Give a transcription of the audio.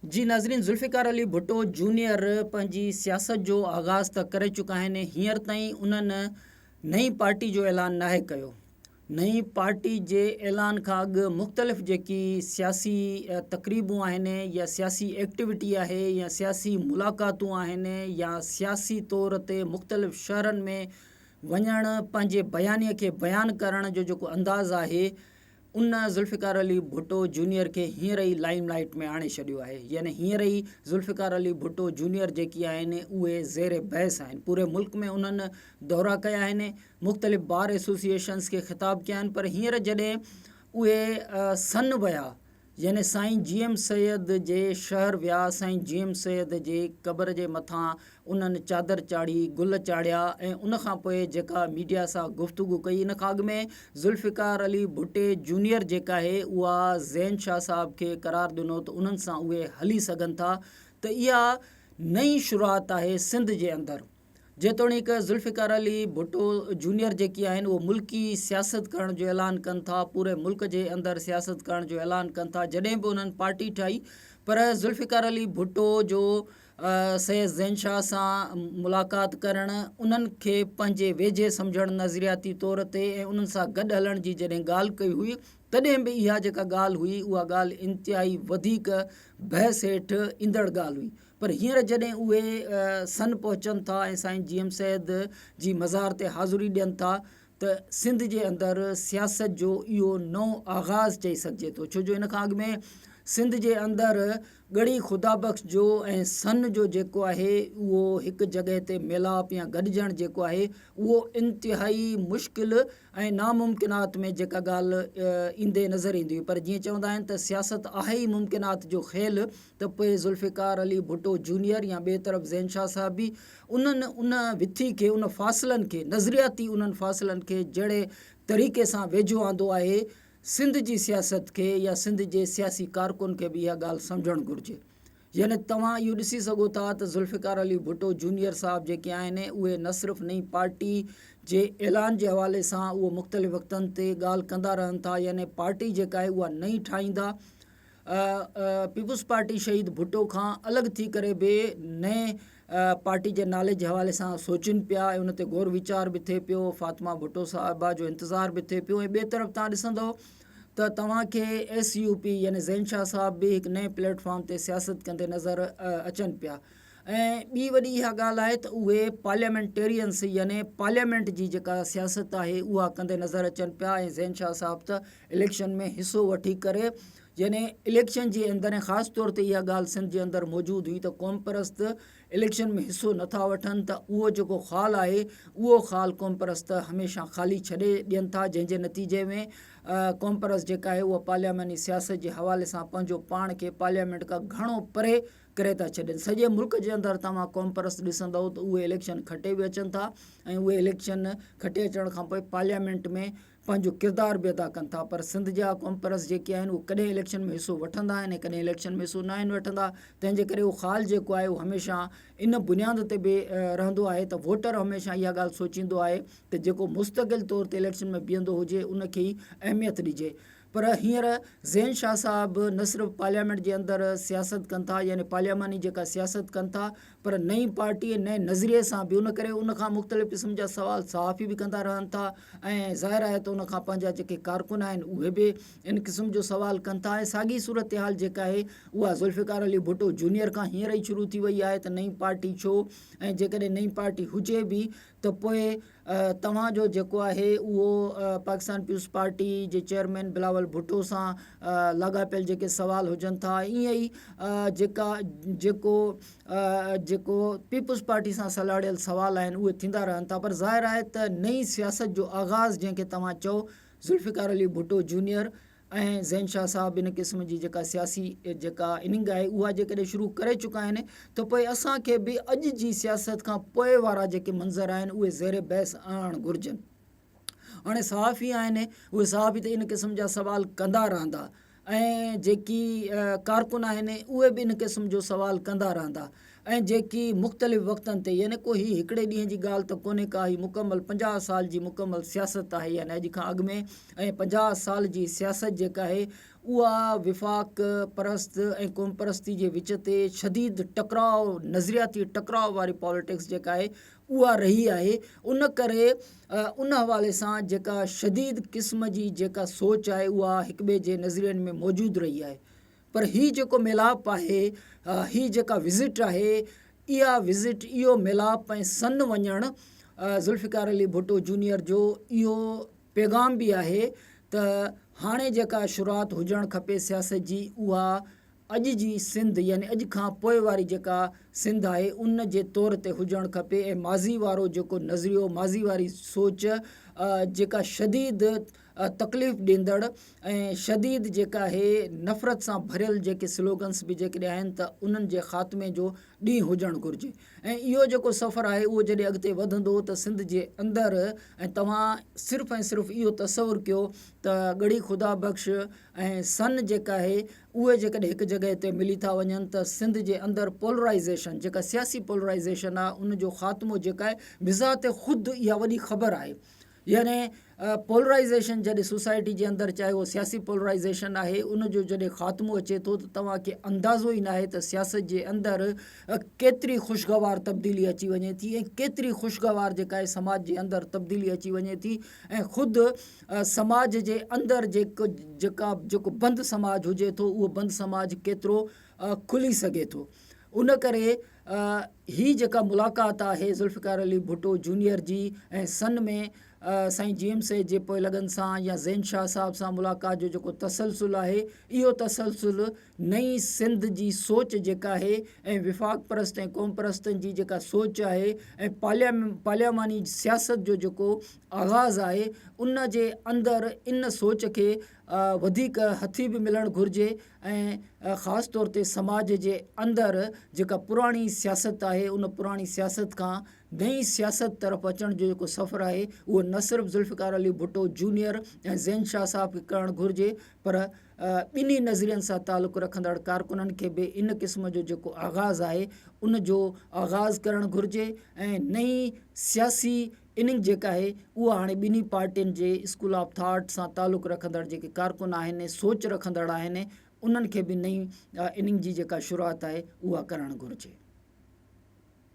جي ناظرين ذوالفقار علي ڀٽو جونيئر پنهنجي سياست جو آغاز ته ڪري چڪا آهن هينئر تائين انهن نئين پارٽي جو اعلان ناهي ڪيو نئين پارٽي جي اعلان کان اڳ مختلف جيڪي سياسي تقريبون آهن يا سياسي ايڪٽيوٽي آهي يا سياسي ملاقاتون آهن يا سياسي طور تي مختلف شهرن ۾ وڃڻ پنهنجي بياني کي بيان ڪرڻ جو جيڪو انداز آهي ان ذوالفقار علي ڀٽو جونيئر کي هينئر ئي لائيم لائيٽ ۾ آڻي ڇڏيو آهي يعني هينئر ئي ذوالفقار علي ڀٽو جونيئر جيڪي آهن اهي زير بحث آهن پوري ملڪ ۾ انهن دورا ڪيا آهن مختلف بار ايسوسيئيشنز کي خطاب ڪيا آهن پر هينئر جڏهن اهي سن ويا يعني سائين جي ايم سيد جي شهر ويا، سائين جي ايم سيد جي قبر جي مٿان انهن چادر چاڙهي گل چاڙهيا ۽ ان کان پوء جيڪا ميڊيا سان گفتگو ڪئي ان کان اڳ ۾ ذوالفقار علي ڀٽي جونيئر جيڪا آهي اها زين شاهه صاحب کي قرار ڏنو ته انهن سان اهي هلي سگهن ٿا ته اها نئين شروعات آهي سنڌ جي اندر. جيتوڻيڪ ذوالفقار علي ڀٽو جونيئر جيڪي آهن اهو ملڪي سياست ڪرڻ جو اعلان ڪن ٿا پوري ملڪ جي اندر سياست ڪرڻ جو اعلان ڪن ٿا جڏهن به انهن پارٽي ٺاهي پر ذوالفقار علي ڀٽو جو سيد زين شاهه سان ملاقات ڪرڻ انهن کي پنهنجي ويجهي سمجهڻ نظرياتي طور تي ۽ انهن سان گڏ هلڻ جي جڏهن ڳالهه ڪئي هئي تڏهن به اها جيڪا ڳالهه هئي اها ڳالهه انتهائي وڌيڪ بحث هيٺ ايندڙ ڳالهه هئي پر هينئر جڏهن اهي سن پهچن ٿا ۽ سائين جي ايم سيد جي مزار تي حاضري ڏين ٿا ته سنڌ جي اندر سياست جو اهو نئون آغاز چئي سگهجي ٿو ڇو جو ان کان اڳ ۾ سنڌ جي اندر ڳڙهي خدا بخش جو ۽ سن جو جيڪو آهي اهو هڪ جڳهه تي ميلاپ يا گڏجڻ جيڪو آهي اهو انتهائي مشڪل ۽ ناممڪنات ۾ جيڪا ڳالهه ايندي نظر ايندي هئي پر جيئن چوندا آهن ته سياست آهي ئي ممڪنات جو کيل ته پوء ذوالفقار علي ڀٽو جونيئر يا ٻئي طرف زين شاهه صاحب به انهن ان وٿي کي ان فاصلن کي نظرياتي انهن فاصلن کي جهڙي طريقي سان ويجهو آندو آهي سنڌ جي سياست کي يا سنڌ جي سياسي ڪارڪن کي به اها ڳالهه سمجهڻ گهرجي. يعني توهان اهو ڏسي سگهو ٿا ته ذوالفقار علي ڀٽو جونيئر صاحب جيڪي آهن اهي نه صرف نئين پارٽي جي اعلان جي حوالي سان اهو مختلف وقتن تي ڳالهه ڪندا رهن ٿا يعني پارٽي جيڪا آهي اها نئين ٺاهيندا پيپلز پارٽي شهيد ڀٽو کان الڳ ٿي ڪري به نئين پارٽي جي نالي جي حوالي سان سوچين پيا ۽ ان تي غور ويچار به ٿئي پيو فاطمه ڀٽو صاحبه جو انتظار به ٿئي پيو ۽ ٻئي طرف توهان ڏسندو ته توهان کي ايس يو پي يعني زين شاهه صاحب به هڪ نئين پليٽ فارم تي سياست ڪندي نظر اچن پيا ۽ ٻي وڏي اها ڳالهه آهي ته اهي پارليامينٽيرينس يعني پارليامينٽ جي جيڪا سياست آهي اها ڪندي نظر اچن پيا ۽ زين شاهه صاحب ته اليڪشن ۾ حصو وٺي ڪري يعني اليڪشن جي اندر ۽ خاص طور تي اها ڳالهه سنڌ جي اندر موجود هئي ته قومپرست اليڪشن ۾ حصو نٿا وٺن ته اهو جيڪو خال آهي اهو خال قومپرست هميشه خالي ڇڏي ڏين ٿا جنهن جي نتيجي ۾ قومپرست جيڪا آهي اها پارلياماني سياست جي حوالي سان پنهنجو پاڻ کي پارليامينٽ کان گهڻو پري ڪري ٿا ڇڏين سڄي ملڪ جي اندر توهان قومپرست ڏسندؤ ته اهي اليڪشن کٽي به اچن ٿا ۽ اهي اليڪشن کٽي اچڻ کان پوء پارليامينٽ ۾ پنهنجو ڪردار به ادا ڪن ٿا پر سنڌ جا قومپرست جيڪي آهن اهي ڪڏهن اليڪشن ۾ حصو وٺندا آهن ۽ ڪڏهن اليڪشن ۾ حصو ناهن وٺندا تنهن جي ڪري اهو خال جيڪو آهي اهو هميشه ان بنياد تي به رهندو آهي ته ووٽر هميشه اها ڳالهه سوچيندو آهي ته جيڪو مستقل طور تي اليڪشن ۾ بيهندو هجي ان کي ئي اهميت ڏجي پر هينئر زين شاهه صاحب نه صرف پارليامينٽ جي اندر سياست ڪن ٿا يعني پارلياماني جيڪا سياست ڪن ٿا پر نئين پارٽي ۽ نئين نظريي سان به ان ڪري ان کان مختلف قسم جا سوال صحافي به ڪندا رهن ٿا ۽ ظاهر آهي ته ان کان پنهنجا جيڪي ڪارڪن آهن اهي به ان قسم جو سوال ڪن ٿا ۽ ساڳي صورتحال جيڪا آهي اها ذوالفقار علي ڀٽو جونيئر کان هينئر ئي شروع ٿي وئي آهي ته نئين پارٽي ڇو ۽ جيڪڏهن نئين پارٽي هجي به ته پوء توهان جو جيڪو آهي اهو پاڪستان پيپلز پارٽي جي چيئرمين بلاول ڀٽو سان لاڳاپيل جيڪي سوال هجن ٿا ائين ئي جيڪا جيڪو جيڪو پيپلز پارٽي سان سلهاڙيل سوال آهن اهي ٿيندا رهن ٿا پر ظاهر آهي ته نئين سياست جو آغاز جنهن کي توهان چئو ذوالفقار علي ڀٽو جونيئر ۽ زين شاهه صاحب ان قسم جي جيڪا سياسي جيڪا اننگ آهي اها جيڪڏهن شروع ڪري چڪا آهن ته پوء اسان کي به اڄ جي سياست کان پوء وارا جيڪي منظر آهن اهي زير بحث آڻڻ گهرجن. هاڻي صحافي آهن اهي صحافي ته ان قسم جا سوال ڪندا رهندا ۽ جيڪي ڪارڪن آهن اهي به ان قسم جو سوال ڪندا رهندا ۽ جيڪي مختلف وقتن تي يعني ڪو هي هڪڙي ڏينهن جي ڳالهه ته ڪونهي ڪا هي مڪمل 50 سال جي مڪمل سياست آهي يعني اڄ کان اڳ ۾ ۽ 50 سال جي سياست جيڪا آهي اها وفاق پرست ۽ قوم پرستي جي وچ تي شديد ٽڪراء نظرياتي ٽڪراء واري پاليٽڪس جيڪا آهي اها رهي آهي ان ڪري ان حوالي سان جيڪا شديد قسم جي جيڪا سوچ آهي اها هڪ ٻئي جي نظرين ۾ موجود رهي آهي پر هي جيڪو ميلاپ آهي هي جيڪا وزٽ آهي اها وزٽ اهو ميلاپ ۽ سن وڃڻ ذوالفقار علي ڀٽو جونيئر جو اهو پيغام به آهي ته هاڻي جيڪا شروعات هجڻ کپي سياست جي اها اڄ جي سنڌ يعني اڄ کان پوء واري جيڪا سنڌ آهي ان جي طور تي هجڻ کپي ۽ ماضي وارو جيڪو نظريو ماضي واري سوچ جيڪا شديد تڪليف ڏيندڙ ۽ شديد جيڪا آهي نفرت سان ڀريل جيڪي سلوگنس به جيڪڏهن آهن ته انهن جي خاتمي جو ڏينهن هجڻ گهرجي ۽ اهو جيڪو سفر آهي اهو جڏهن اڳتي وڌندو ته سنڌ جي اندر ۽ توهان صرف ۽ صرف اهو تصور ڪيو ته ڳڙهي خدا بخش ۽ سن جيڪا آهي اهي جيڪڏهن هڪ جڳهه تي ملي ٿا وڃن ته سنڌ جي اندر پولرائيزيشن جيڪا سياسي پولرائيزيشن آهي ان جو خاتمو جيڪا آهي بذات خود اها وڏي خبر آهي يعني پولرائيزيشن جڏهن سوسائٽي جي اندر چاهي اهو سياسي پولرائيزيشن آهي ان جو جڏهن خاتمو اچي ٿو ته توهان کي اندازو ئي ناهي ته سياست جي اندر ڪيتري خوشگوار تبديلي اچي وڃي ٿي ۽ ڪيتري خوشگوار جيڪا آهي سماج جي اندر تبديلي اچي وڃي ٿي ۽ خود سماج جي اندر جيڪو جيڪا جيڪو بند سماج هجي ٿو اهو بند سماج ڪيترو کلي سگهي ٿو ان ڪري هي جيڪا ملاقات آهي ذوالفقار علي ڀٽو جونيئر جي ۽ سن ۾ سائين جي ايم سيد جي پوئلڳن سان يا زين شاهه صاحب سان ملاقات جو جيڪو تسلسل آهي اهو تسلسل نئين سنڌ جي سوچ جيڪا آهي ۽ وفاق پرست ۽ قوم پرستن جي جيڪا سوچ آهي ۽ پارلياماني سياست جو جيڪو آغاز آهي ان جي اندر ان سوچ کي وڌيڪ هٿي به ملڻ گهرجي ۽ خاص طور تي سماج جي اندر جيڪا پراڻي سياست آهي ان پراڻي سياست کان نئين سياست طرف اچڻ جو جيڪو سفر آهي اهو نه صرف ذوالفقار علي ڀٽو جونيئر ۽ زين شاهه صاحب کي ڪرڻ گهرجي پر ٻنهي نظرين سان تعلق رکندڙ ڪارڪنن کي به ان قسم جو جيڪو آغاز آهي ان جو آغاز ڪرڻ گهرجي ۽ نئين سياسي اننگ جيڪا آهي اها هاڻي ٻنهي پارٽين جي اسڪول آف ٿاٽ سان تعلق رکندڙ جيڪي ڪارڪن آهن سوچ رکندڙ آهن انهن کي به نئين اننگ جي جيڪا شروعات آهي اها ڪرڻ گهرجي.